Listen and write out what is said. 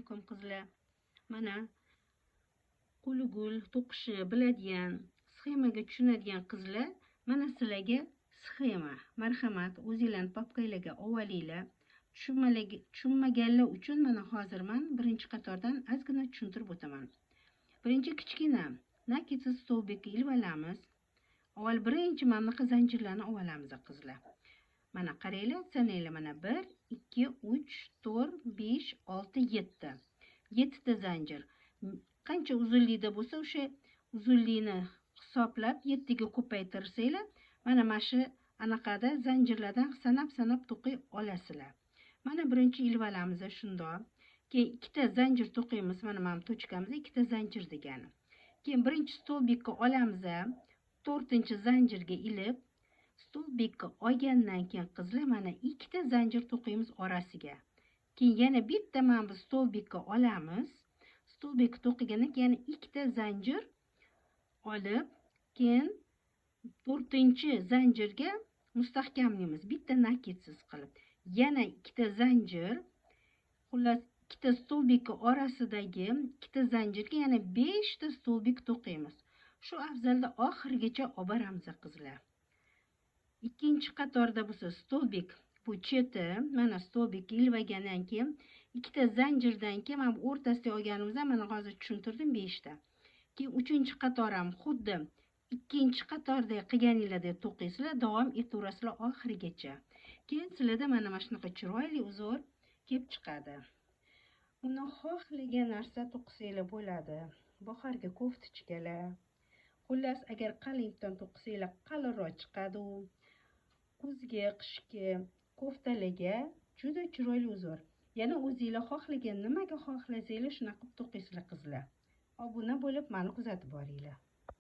Alaykum qizlar. Mana qo'li gul to'qishni biladigan, sxemaga tushunadigan qizlar, mana sizlarga sxema. Marhamat, o'zinglarni papkanglarga olinglar. Tushunmaganlar uchun mana hozir men birinchi qatordan ozgina tushuntirib o'taman. Birinchi kichkina nakidsiz stolbikka ilib olamiz. Avval birinchi mana bunaqa zanjirlarni olamiz qizlar. Mana qaranglar, sananglar, mana 1, 2, 3, 4, 5, 6, 7. 7 ta zanjir. Qancha uzunlikda bo'lsa, o'sha uzunlikni hisoblab 7 ga ko'paytirsanglar, mana shu anaqada zanjirlardan sanab-sanab to'qiy olasizlar. Mana birinchi ilib olamiz shundoq. Keyin ikkita zanjir to'qiymiz, mana bu tochkamiz ikkita zanjir degani. Keyin birinchi stolbikka olamiz, to'rtinchi zanjirga ilib, stolbikka olgandan keyin qizlar mana ikkita zanjir to'qiymiz orasiga. Keyin yana bitta mana bu stolbikka olamiz. Stolbik to'qigandan keyin yana ikkita zanjir olib, keyin to'rtinchi zanjirga mustahkamlaymiz, bitta nakidsiz qilib. Yana ikkita zanjir, xullas ikkita stolbikka orasidagi ikkita zanjirga yana 5 ta stolbik to'qiymiz. Shu afzalda oxirigacha olib boramiz qizlar. Ikkinchi qatorda bo'lsa stolbik bu cheti, mana stolbik ilvagandan keyin ikkita zanjirdan keyin mana bu o'rtasida olganimizda mana hozir tushuntirdim 5 ta. Keyin uchinchi qator ham xuddi ikkinchi qatorda qilganinglardek to'qiysizlar, davom etaverasizlar oxirigacha. Keyin sizlarda mana shunaqa chiroyli uzor kelib chiqadi. Uni xohlagan narsa to'qisanglar bo'ladi. Bahorgi koftochkalar. Xullas, agar qalin ipdan to'qisanglar qalinroq chiqadi u. Kuzgi, qishki koftalarga juda chiroyli uzor. Yana o'zinglar xohlagan nimaga xohlasanglar shunaqa qilib to'qiysizlar qizlar. Obuna bo'lib meni kuzatib boringlar.